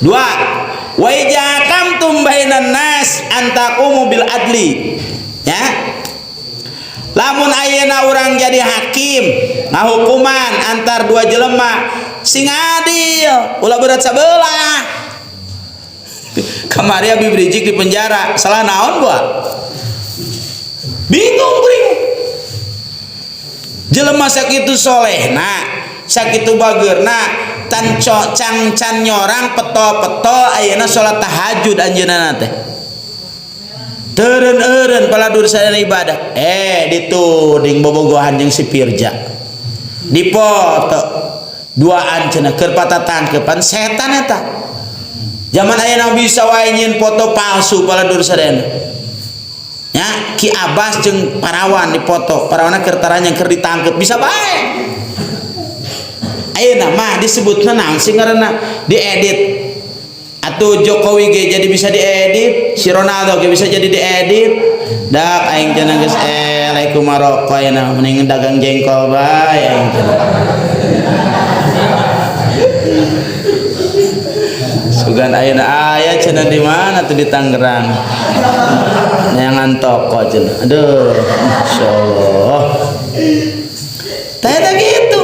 Dua, wa idza hakamtum bainan nas antaqumu bil adli. Ya. Lamun ayeuna urang jadi hakim ngahukuman antar dua jelema sing adil, ulah berat sabelah. Kamari Habib Rizieq di penjara, salah naon gua? Bingung kuring. Jelema sakitu solehna, sakitu bageurna, tan cang can nyorang peto-peto ayeuna salat tahajud anjeunna teh. Teureun-eureun paladur sadaya ibadah. Dituding bobogohan jeung si Firja. Dipoto duaan cenah keur patatangkepan setan eta. Zaman ayeuna bisa wae nyieun foto palsu paladur sadayana. Ya, Ki Abbas jeung parawan dipoto, parawanna keur taranya keur ditangkep bisa bae. Ayeuna mah disebutna naon sih ngaranna diedit. Atuh Jokowi ge jadi bisa diedit, si Ronaldo ge bisa jadi diedit. Dak aing cenah geus eleh kumaha rokok ayeuna mending dagang jengkol bae aing cenah. Sugan ayeuna aya cenah di mana tuh di Tangerang. Neangan toko cenah. Aduh, insyaallah. Tah gitu.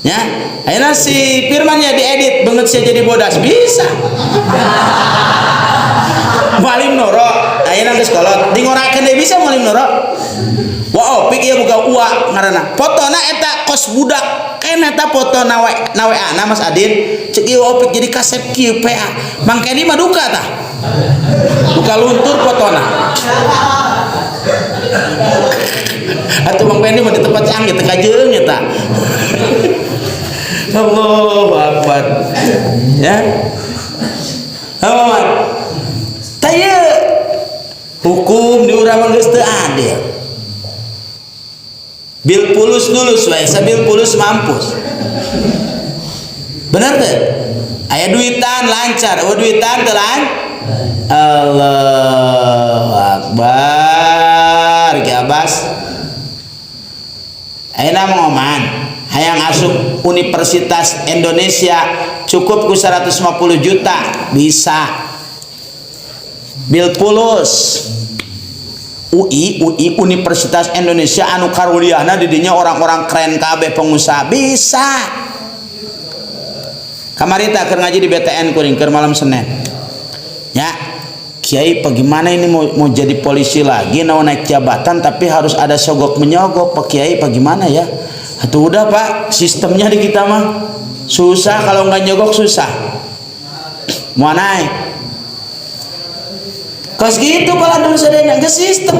Ya, ayeuna si Firmannya diedit banget saya jadi bodas bisa. Mualim Noro, ayeuna geus kolot, dingorakeun deui bisa Mualim Noro. Wa opik ieu boga ua ngaranna. Fotona eta kos budak, kan eta foto na WA na Mas Adin, cek ieu opik jadi kasep kieu PA. Mang Keni mah duka tah. Duka luntur fotona. Atuh Mang Pendi mah di tempat canggih teu kajeung eta. Allahu Akbar. Ya. Apa man? Tah ieu hukum di urang mah geus teu adil. Bil pulus lulus wae, sabil pulus mampus. Bener teu? Aya duitan lancar, eueuh duitan teu lan? Allahu Akbar. Ki Abbas. Ayeuna mah ngoman, hayang asup Universitas Indonesia cukup ku 150 juta bisa. Bil pulus. UI Universitas Indonesia anu karuliahna di dinya orang-orang keren kabeh pengusaha bisa. Kamari teh keur ngaji di BTN kuring keur malam Senin. Ya, Kiai bagaimana ini mau jadi polisi lagi, mau naik jabatan tapi harus ada sogok menyogok, Pak Kiai bagaimana ya? Atuh udah Pak, sistemnya di kita mah susah kalau nggak nyogok susah. Mau naik. Kos gitu pala dulu sadayana geus sistem.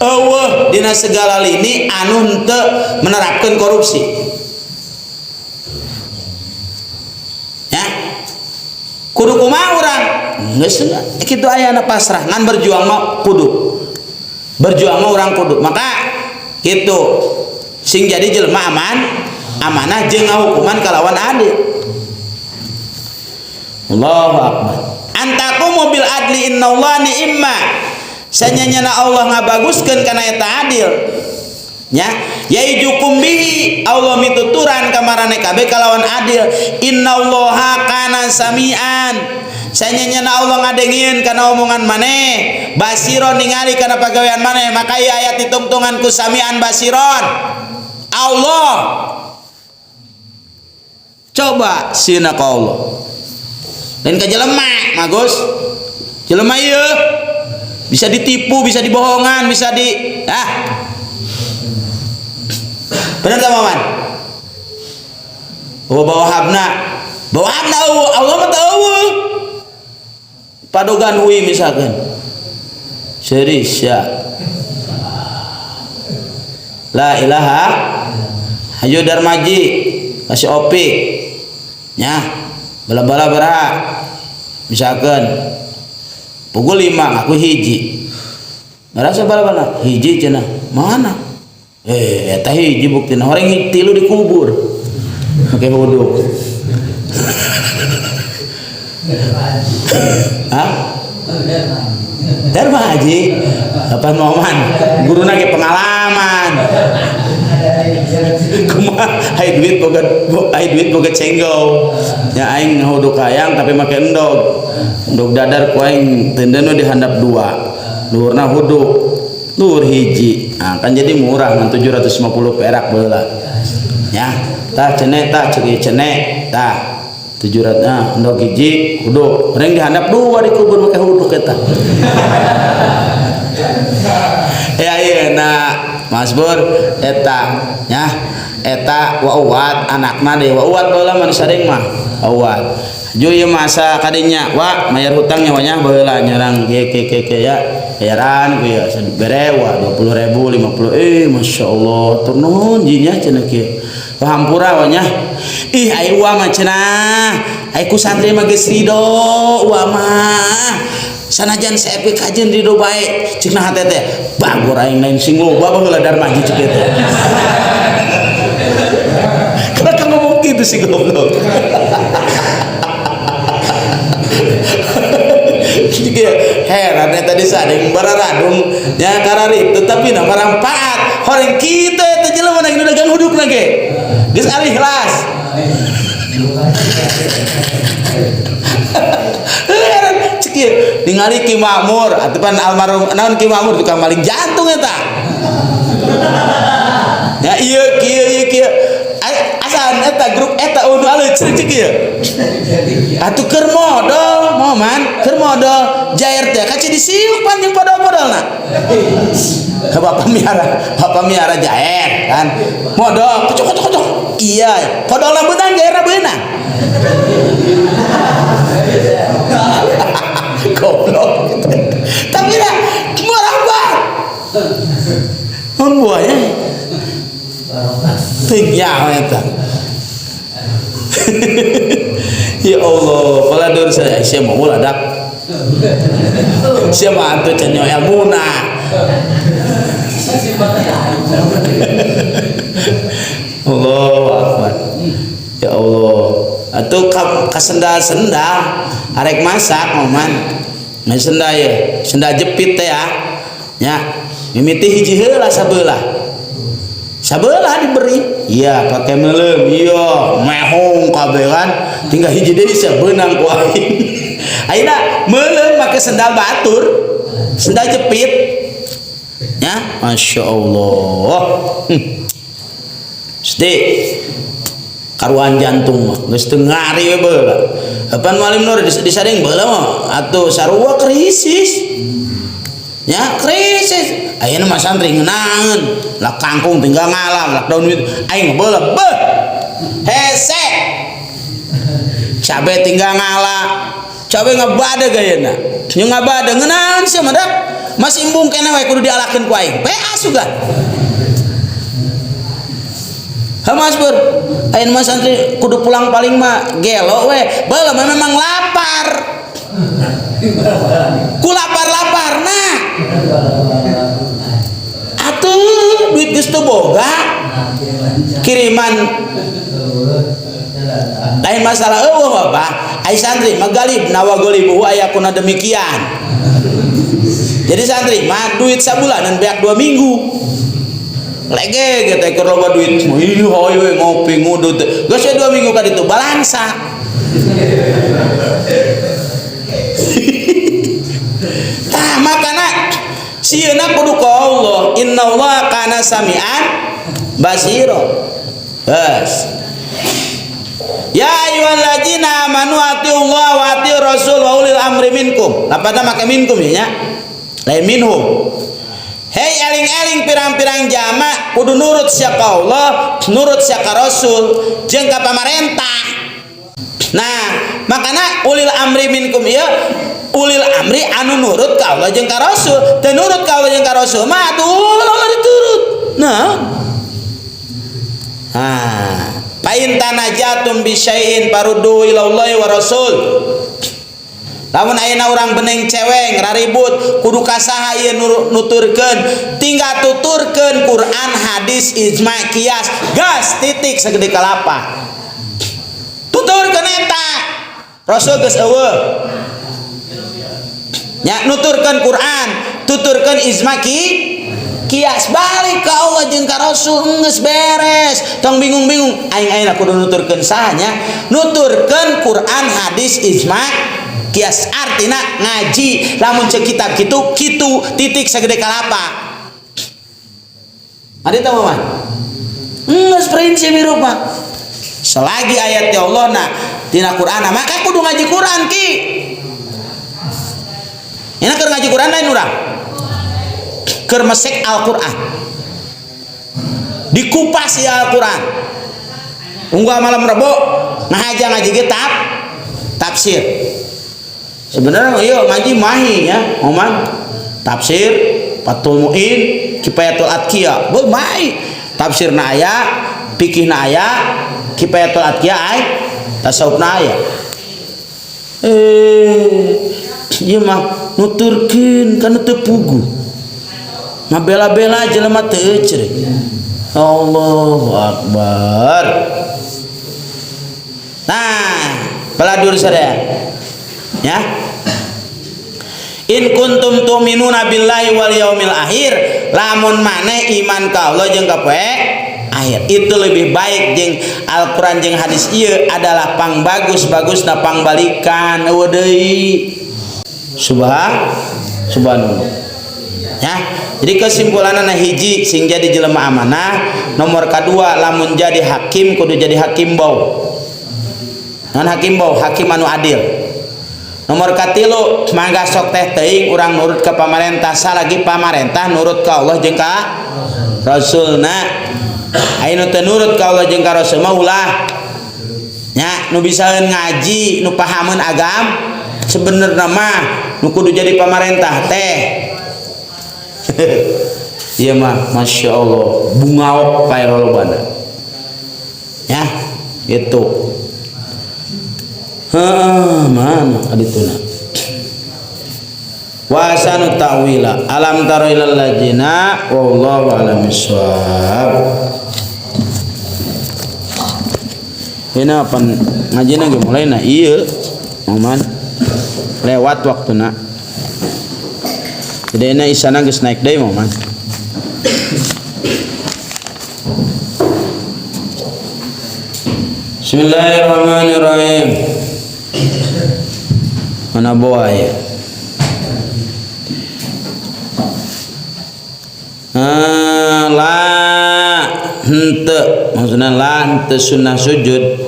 Eueuh dina segala lini anu henteu menerapkan korupsi. Ya. Kudu kumaha urang? Geus kitu ayana pasrah ngan berjuang mah kudu. Berjuang mah urang kudu. Maka kitu sing jadi jelema aman, amanah jeung ngahukuman kalawan adil. Allahu akbar. Antaqumu bil adli innallaha ni'ma. Sanyanyana Allah ngabaguskeun kana eta adil. Nya, yaijukum bihi Allah mituturan ka maraneh kabeh kalawan adil. Innallaha kana samian. Sanyanyana Allah ngadengieun kana omongan maneh, basiron ningali kana pagawean maneh. Maka ieu ayat ditungtungan ku samian basiron. Allah. Coba sieuna ka Allah. Lain ka jelema, Magus. Jelema ieu bisa ditipu, bisa dibohongan, bisa di ah. Bener tak Maman? Oh, bawa habna. Bawa habna Allah mah tahu. Padogan hui misalkan. Serius ya. La ilaha. Hayu Darmaji kasih opik. Ya. Bala-bala berhak. Misalkan pukul 5 aku hiji. Merasa bala-bala hiji cenah. Mana? Eta hiji buktina horeng tilu dikubur. Make wudhu. Hah? Darma haji. Apa moman? Guruna ge pengalaman. Kumaha ai duit boga, ai duit boga cenggol nya, aing ngahuduk hayang tapi make endog, endog dadar ku aing teundeun di handap dua, luhurna huduk, luhur hiji. Nah, kan jadi murah, ngan 750 perak baheula nya. Tah cene, tah cek ieu cene, tah 700. Nah, endog hiji huduk, urang dihandap dua dikubur make huduk eta ya. Iya, nah Mas Bur, eta nya, eta Wa Uwat anakna deui, Wa Uwat baheula mah sadeng mah Wa Uwat. Ju ieu masa kadinya wa mayar hutangnya wa nya baheula nyarang kieu kieu kieu kieu ya, bayaran ku ya bere wa 20.000 50. Eh, Masya Allah, tur nuhun jinya cenah kieu. Wah, hampura wa nya. Ih, ai wa mah cenah, ai ku santri mah geus ridho wa mah, sanajan saepi kajen ridho bae. Cek nah teh teh bagor aing lain sing loba baheula darmaji, cek teh. Kenapa ngomong gitu sih, goblok? Kieu heran eta tadi sadeng bararadung nya kararip, tetapi na maramfaat horeng kitu eta jelema nu dagang hudukna ge geus ikhlas. Heran cek ieu ningali Ki Makmur atuh pan almarhum naon, Ki Makmur tukang maling jantung eta ya. Ieu kieu, ieu kieu, asan eta grup eta unu aleuh cek cek ieu atuh keur modal moman, keur modal jair teh kaci disiuk panjang podol-podolna. Bapak miara, bapak miara jair kan modal kocok kocok kocok, iya podolna beunang, jairna beunang, goblok. Tapi dah murah banget non buahnya teu eta. Ya Allah, pala dur saya sia mau ladak sia mah atuh can ilmuna. Allahu akbar. Ya Allah, atuh ka sendal-sendal arek masak moman. Nah, sendal ya, sendal jepit teh ya. Nya, mimiti hiji heula sabelah. Sabelah diberi. Iya, pakai meuleum, iya, mehong kabeh kan. Tinggal hiji deui sia beunang ku aing. Ayeuna meuleum make sendal batur, sendal jepit. Ya, Masya Allah. Sedih. Karuan jantung mah geus teu ngari we baheula. Apan Malim Nur disadeng baheula mah atuh sarua krisis. Ya, krisis. Ayeuna mah santri ngeunaheun, lak kangkung tinggal ngalam, lak daun itu aing baheula beuh. Hese. Cabe tinggal ngala. Cabe ngabade gayana. Nya ngabade ngeunaheun sia mah dak. Masih embung keneh we kudu dialakeun ku aing. Beas juga. Ha Mas Bur, ayeuna mah santri kudu pulang paling mah gelo we. Baheula mah memang lapar. Ku lapar-laparna. Atuh duit geus teu boga. Kiriman lain masalah eueuh Bapak. Ai santri mah galib nawa golibuhu ayakuna demikian. Jadi santri mah duit sabulanan beak 2 minggu. Lege gitu ekor loba duit. Ih hoy we ngopi ngudut. Geus we 2 minggu ka ditu balangsa. Tah makana sieuna kudu ka Allah. Innallaha kana samian basira. Bas. Ya ayyuhalladzina amanu atiullaha wa atiur rasul wa ulil amri minkum. Lapatna make minkum ya nya. Lain minhum. Hei eling-eling pirang-pirang jama kudu nurut sia ka Allah, nurut sia ka Rasul, jeung ka pamarentah. Nah, makana ulil amri minkum ieu ulil amri anu nurut ka Allah jeung ka Rasul. Teu nurut ka Allah jeung ka Rasul mah atuh ulah diturut. Nah. Ah, fa in tanajatum bi syai'in faruddu ila Allahi wa Rasul. Lamun ayeuna urang beneng ceweng raribut kudu ka saha ieu nuturkeun, tinggal tuturkeun Quran, hadis, ijma, kias, gas titik sagede kalapa. Tuturkeun eta. Rasul geus eueuh. Nya nuturkeun Quran, tuturkeun ijma ki Kias balik ka Allah jeung ka Rasul geus beres. Tong bingung-bingung aing ayeuna kudu nuturkeun saha nya? Nuturkeun Quran, hadis, ijma, kias artina ngaji. Lamun ceuk kitab kitu kitu titik sagede kalapa. Ada tahu mah? Geus prinsip hirup mah. Selagi ayat ya Allah na tina Quran maka kudu ngaji Quran ki. Ini keur ngaji Quran lain urang. Keur mesek Al-Quran. Dikupas ya Al-Quran. Unggal malam Rebo ngahaja ngaji kitab tafsir. Sebenarnya iya ngaji mahi ya, oman. Tafsir Fathul Muin, Kifayatul Atqiya. Beuh mahi. Tafsirna aya, fikihna aya, Kifayatul Atqiya ay, tasawufna aya. Ieu mah nuturkeun kana teu puguh. Ngabela-bela jelema teu euceuk. Allahu Akbar. Nah, peladur sadaya. Ya. In kuntum tu'minuna billahi wal yaumil akhir, lamun maneh iman ka Allah jeung ka poe akhir. Itu lebih baik jeung Al-Qur'an jeung hadis ieu adalah pangbagus-bagusna pangbalikan eueuh deui. Subhanallah. Ya. Jadi kesimpulanna hiji sing jadi jelema amanah, nomor kadua lamun jadi hakim kudu jadi hakim bau. Non hakim bau, hakim anu adil. Nomor katilu mangga sok teh teuing urang nurut ka pamarentah salagi pamarentah nurut ka Allah jeung ka Rasulna. Aya nu teu nurut ka Allah jeung ka Rasul mah ulah. Nya nu bisaeun ngaji, nu pahameun agam sebenarnya mah nu kudu jadi pamarentah teh. Ieu mah Masya Allah bungaok pae lolobana. Ya, gitu. Heeh, mana adituna. Wa asanu ta'wila alam tara ilal ladzina wallahu a'lam bissawab. Ini apa ngajina ge mulaina ieu momen lewat waktuna. Jadi ini isana geus naik deui momen. Bismillahirrahmanirrahim. Mana boa ya? La henteu, maksudna la henteu sunnah sujud.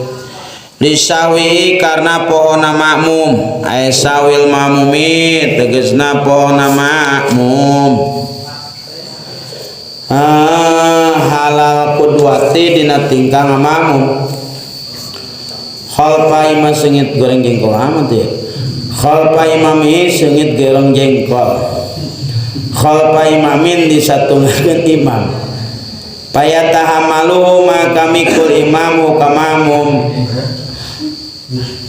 Lisawi karena pohona makmum, ay sawil makmumi tegasna pohona makmum. Halal kudwati dina tingkah makmum. Khalfa imam sengit goreng jengkol amat ya. Khalfa imami sengit goreng jengkol. Khalfa imamin disatungkeun imam. Payatahamalu maka mikul imamu kamamum.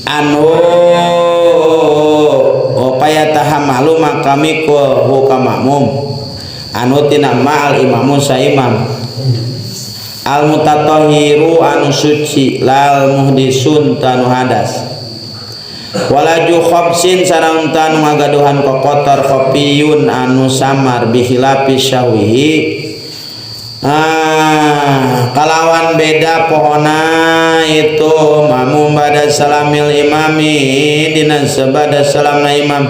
Anu oh payatahamalu maka mikul hu kamamum. Anu tina ma'al imamu saimam. Al mutatahhiru anu suci lal muhdisun tanu hadas. Walaju khabsin sareng tanu ngagaduhan kokotor khafiyun anu samar bihilafi syahwihi. Kalawan beda pohona itu mamum bada salamil imami dina sebada salamna imam.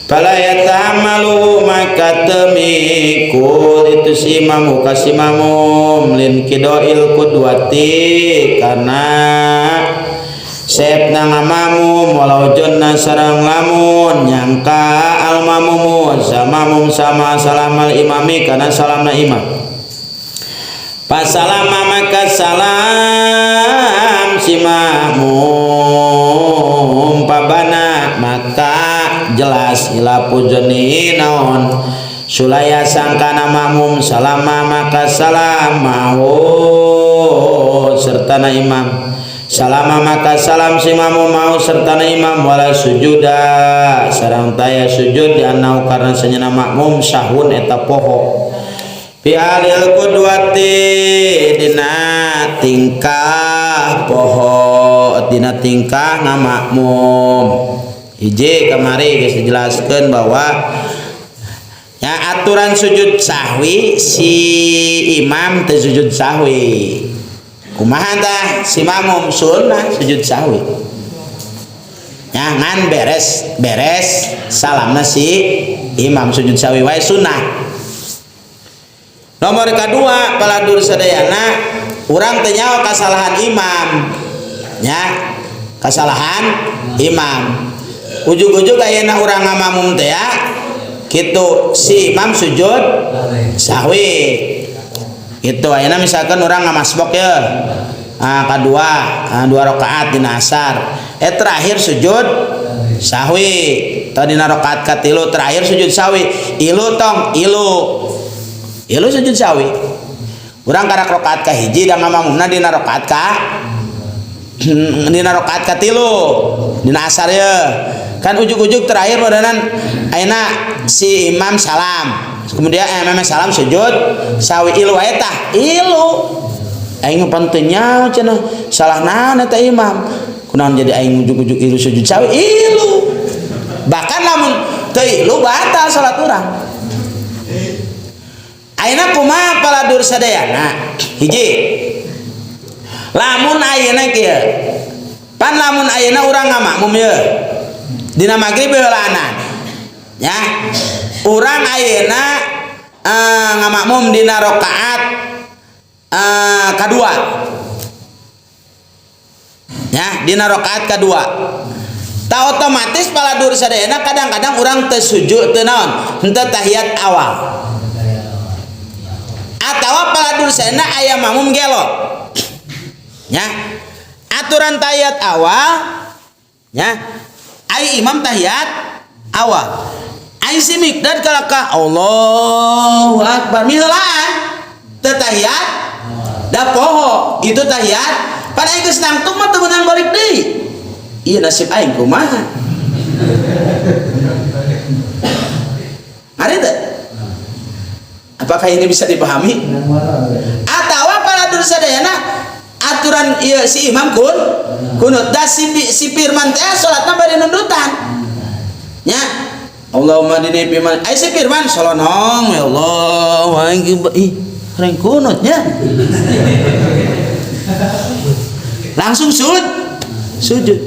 Fala yatahamalu maka temikul itu si imam kasimamum lin kidoil kudwati karena sepna ngamamum walau jonna sareng lamun nyangka al mamumu samamum sama salamal imami karena salamna imam. Pasalama maka salam si makmum pabana maka jelas hilapu jeni naon sulaya sangkana makmum salama maka salam mau serta na imam salama maka salam si makmum mau serta na imam wala sujuda sareng taya sujud di anau karena senyana makmum sahun eta poho pihalil kudwati dina tingkah poho dina tingkah ngamakmum. Hiji kamari geus dijelaskeun bahwa Ya, aturan sujud sahwi si imam teu sujud sahwi. Kumaha tah si makmum sunnah sujud sahwi. Ya, ngan beres beres salamna si imam sujud sahwi wae sunnah. Nomor kedua paladur sadayana urang teu nyaho kasalahan imam. Ya, kasalahan imam. Ujug-ujug ayeuna urang ngamakmum teh ya kitu si imam sujud sahwi. Gitu ayeuna misalkan urang ngamasbok ya. Ah, kadua, dua rakaat dina asar. Terakhir sujud sahwi. Tadi dina rakaat katilu terakhir sujud sahwi. Ilu tong ilu. Ilu sujud sahwi. Urang karak rakaat kahiji da ngamakmumna dina rakaat ka dina rakaat katilu dina asar ya. Kan ujug-ujug terakhir badanan ayeuna si imam salam. Kemudian memang salam sujud sahwi ilu wae tah ilu. Aing pan teu nyaho cenah salah naon eta imam. Kunaon jadi aing ujug-ujug ilu sujud sahwi ilu. Bahkan lamun teu ilu batal salat urang. Ayeuna kumaha paladur sadayana? Hiji. Lamun ayeuna kieu. Pan lamun ayeuna urang ngamakmum ye. Dina magrib heulaanan. Ya. Urang ayeuna ngamakmum dina rakaat kadua. Ya, dina rakaat kadua. Ta otomatis paladur sadayana kadang-kadang urang teu sujud teu naon, henteu tahiyat awal. Atawa paladur sadayana aya makmum gelo. Ya. Aturan tahiyat awal ya. Ai imam tahiyat awal. Ai si Mikdad kalaka Allahu akbar miheulaan teu tahiyat da poho itu tahiyat pan aing geus nangtung mah teu meunang balik deui. Ieu nasib aing kumaha? Ari teu? Apakah ini bisa dipahami? Atawa paladur sadayana aturan ieu si imam kun kunut da si Firman teh salatna bari nundutan. Nya Allahumma dini firman. Ai si Firman solonong ya Allah aing ih reng kunut nya. Langsung sujud.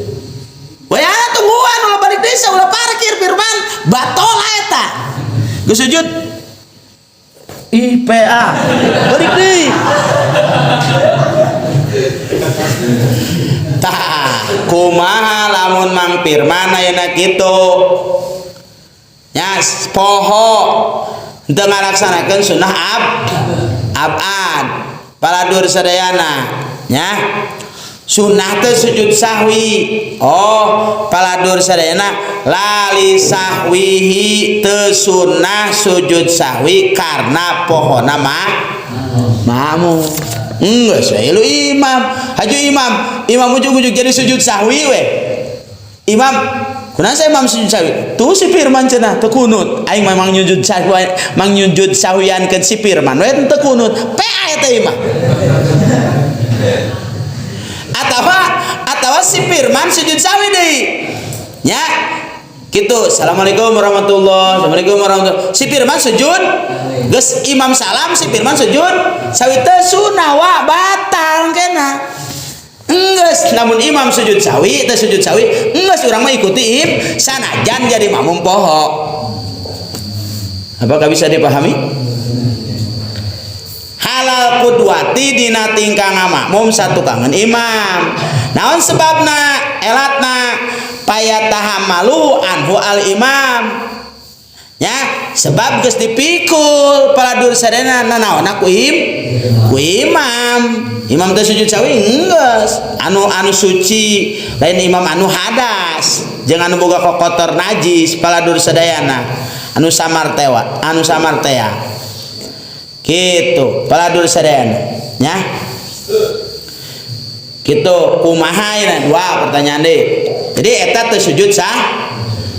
Wah tungguan ulah balik desa ulah parkir Firman batol eta. Geus sujud IPA balik deui. Tah kumaha lamun Mang Firman ayeuna kitu nya poho henteu ngalaksanakeun sunnah abad paladur sadayana nya sunnah teh sujud sahwi. Oh paladur sadayana lali sahwihi teu sunnah sujud sahwi karena pohona mah makmum. Enggak saya lu imam haju imam imam ujug-ujug jadi sujud sahwi we imam kunaon saya imam sujud sahwi tuh si Firman cenah teu kunut aing memang nyujud sahwi mang nyujud sahwiankeun si Firman we teu kunut PA eta imam atawa si Firman sujud sahwi deui nya kitu assalamualaikum warahmatullahi assalamualaikum warahmatullahi si Firman sujud geus imam salam si Firman sujud sahwi teu sunah wa batal kena enggeus namun imam sujud sahwi teu sujud sahwi enggeus urang mah ikuti im sanajan jadi makmum poho. Apakah bisa dipahami? Halal kudwati dina tingkah ngamakmum satukangan imam. Naon sebabna elatna payatahamalu anhu al imam. Ya, sebab geus dipikul paladur sadayana nanaonna ku ku imam. Imam teh sujud sahwi enggeus. Anu suci lain imam anu hadas jeung anu boga kokotor najis paladur sadayana anu samar tewa anu samar tea. Kitu paladur sadayana nya. Kitu kumaha ayeuna dua pertanyaan deui. Jadi eta teh sujud sah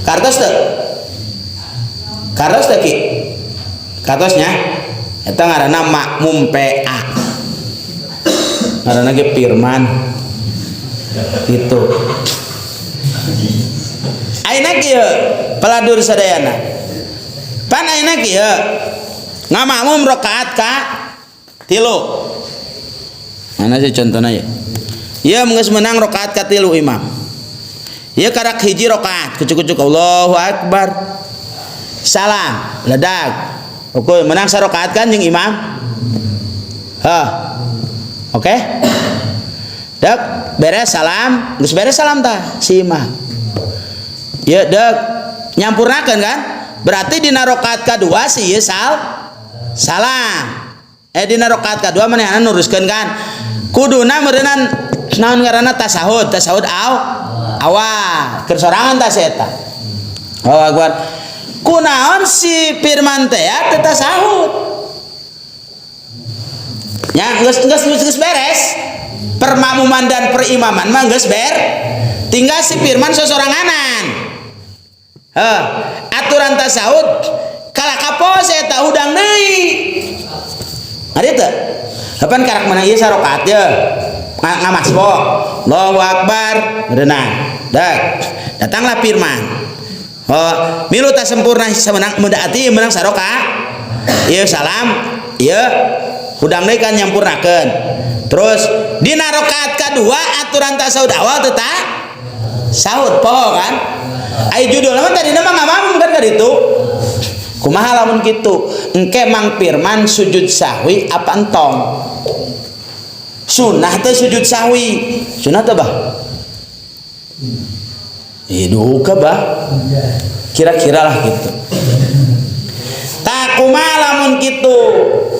kartos teu? Kartos teu ki? Kartosnya eta ngaranna makmum PA. Ngaranna ge Firman. Gitu. Ayeuna kieu paladur sadayana. Pan ayeuna kieu ngamakmum rakaat ka tilu. Mana sih contohnya ya? Ieu geus menang rakaat ka tilu imam. Ieu karak hiji rakaat kucuk-kucuk Allahu Akbar. Salam, ledag. Oke, menang sarakaat kan jeung imam? Hah. Oke? Dek, beres salam, geus beres salam tah si imam. Ieu dek nyampurnakeun kan? Berarti dina rakaat kadua si ieu salam. Dina rakaat kadua manehna nuruskeun kan? Kuduna meureunnan naon ngaranna tasahud, tasahud awal. Keur sorangan tah si eta. Oh akbar. Kunaon si Firman teh ya teu tasahud. Nya geus geus geus beres. Permakmuman dan perimaman mah geus ber. Tinggal si Firman sosoranganan. Heh, aturan tasahud kalah kapo si eta hudang deui. Ari teu? Kapan karak menang ieu sarakaat ye? Ngamasbo. Allahu Akbar. Berenang. Dak. Datanglah Firman. Oh, milu tak sempurna semenang mendaati menang saroka. Ieu salam, ieu hudang deui kan nyampurnakeun. Terus dina rakaat kadua aturan tasawuf awal teu sahur poho kan? Ai judulna mah tadina mah ngamamum kan ka ditu. Kumaha lamun kitu? Engke Mang Firman sujud sahwi apa entong? Sunah teh sujud sahwi. Sunah teh bah? Duka bah. Kira-kira lah gitu. Tak kumaha lamun kitu?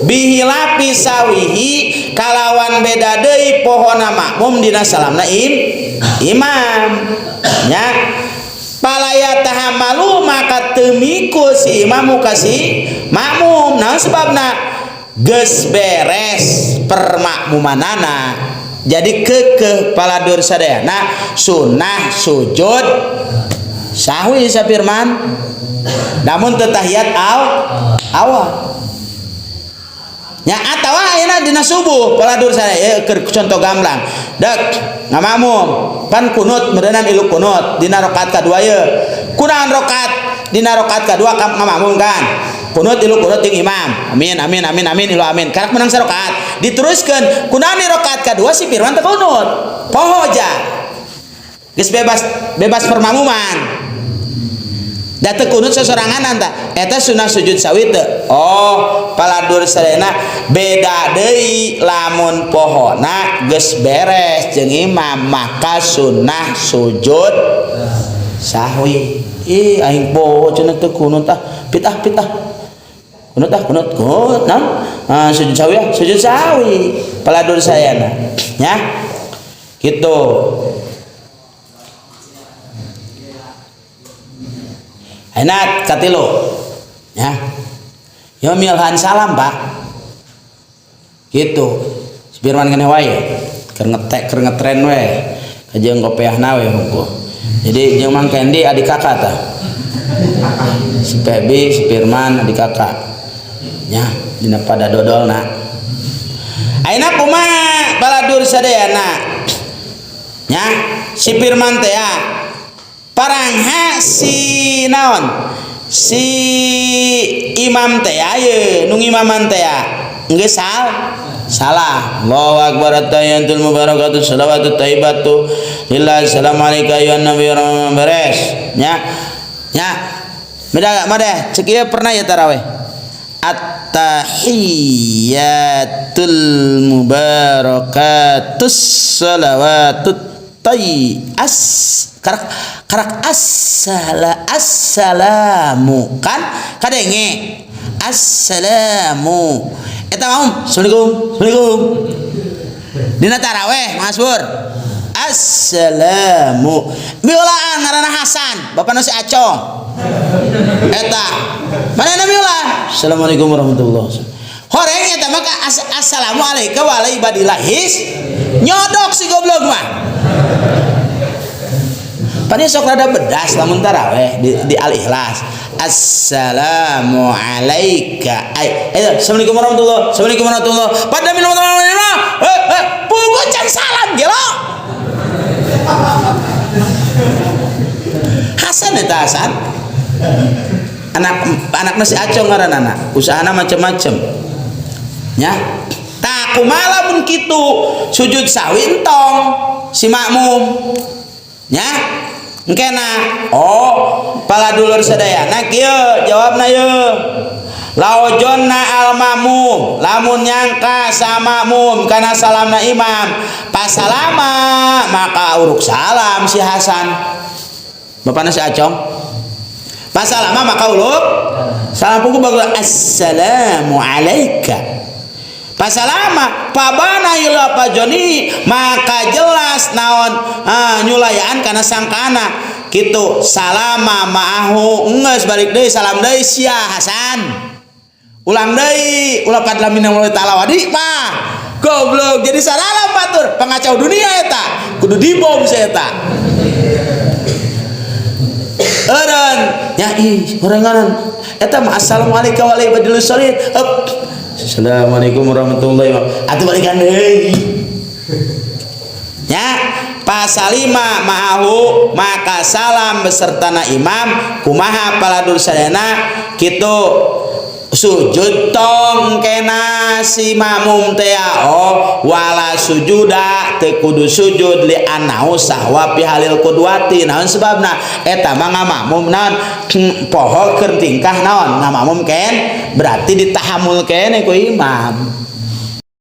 Bihilafi sawihi kalawan beda deui pohona makmum dina salamna imam. Nya palaya tahamalu maka teu mikul si imamu ka si makmum. Naon sebabna? Geus beres permakmumanana. Jadi kekeh paladur sadayana sunah sujud sahwi sapirman. Namun teu tahiyat awal. Nya atawa ayeuna dina subuh paladur sadaya keur contoh gamblang. Dek ngamakmum pan kunut meureunnan ilu kunut dina rakaat kadua ye. Kunaon rakaat dina rakaat kadua ngamakmum kan? Kunut ilu kunut jeung imam. Amin amin amin amin ilu amin. Karak menang sarakaat. Diteruskeun kunaon di rakaat kadua si Firman teu kunut. Poho ja. Geus bebas bebas permakmuman. Da teu kunut sesoranganan tah. Eta sunah sujud sahwi teu. Oh, paladur sadayana beda deui lamun pohona geus beres jeung imam maka sunah sujud sahwi. Ih aing poho cenah teu kunut ah. Pitah pitah. Kunut ah kunut kunut naon? Ah, sujud sahwi ah, sujud sahwi. Paladur sadayana. Nya. Gitu. Enak katilu. Ya. Ya milhan salam, Pak. Gitu. Firman keneh wae. Keur ngetek, keur ngetren we. Kajeung kopeahna we hungkul. Jadi jeung Mang Kendi adik kakak tah. Si Pebi, si Firman adik kakak. Nya, dina pada dodolna. Ayeuna kumaha baladur sadayana? Nya, si Firman teh ya. Parangha si naon? Si imam teh ye, nu ngimaman teh geus salah. Allahu akbar at-tahiyatul mubarakatuh salawatut thayyibatu lillahi assalamu alayka ayuhan nabi wa beres. Nya. Nya. Beda mah cek ieu pernah ya tarawih. At-tahiyatul mubarakatus salawatut thayyib as karak karak assalamu kan kadenge assalamu eta maum assalamualaikum assalamualaikum dina taraweh Mas Pur assalamu miulaan ngaranna Hasan bapana si Acong eta mana miulaan assalamualaikum warahmatullahi horeng eta mah assalamualaikum wa ibadillahis nyodok si goblok mah. Padahal sok rada bedas lamun taraweh di Al-Ikhlas. Assalamu alayka. Ay, assalamualaikum warahmatullahi assalamualaikum warahmatullahi. Pada minum pugu can salam gelo. Hasan eta Hasan. Anak anakna si Acong ngaranana, usahana macem-macem nya. Tah, kumaha lamun kitu? Sujud sahwi entong si makmum nya engkena. Oh, pala dulur sadayana, kieu jawabna yeuh: lau jonna al makmum, lamun nyangka sa makmum kana salamna imam, pasalama, maka uruk salam si Hasan, bapakna si Acong. Pasalama, maka uruk salam pugu bagus, assalamu alaika. Pasalama pabana ila pa Joni, maka jelas naon, ah, nyulayaan kana sangkana kitu. Salama ma'ahu, geus balik deui, salam deui sia Hasan, ulang deui, ulah fadlan minallahi ta'ala wadi mah goblok jadi saralam batur pengacau dunia. Eta kudu dibom si eta eureun nya. Ih, horenganan eta mah. Assalamualaikum warahmatullahi wabarakatuh. Assalamualaikum warahmatullahi wabarakatuh. Atuh balikan deui nya. Pasalima ma'ahu, maka salam beserta na imam. Kumaha paladur sadayana? Kitu, sujud tong kena si makmum teh. Oh, wala sujuda, teu kudu sujud, li annahu sahwa fi halil qudwati. Naon sebabna? Eta mah ngamakmum naon, poho keur tingkah naon, ngamakmum ken, berarti ditahamul kene ku imam.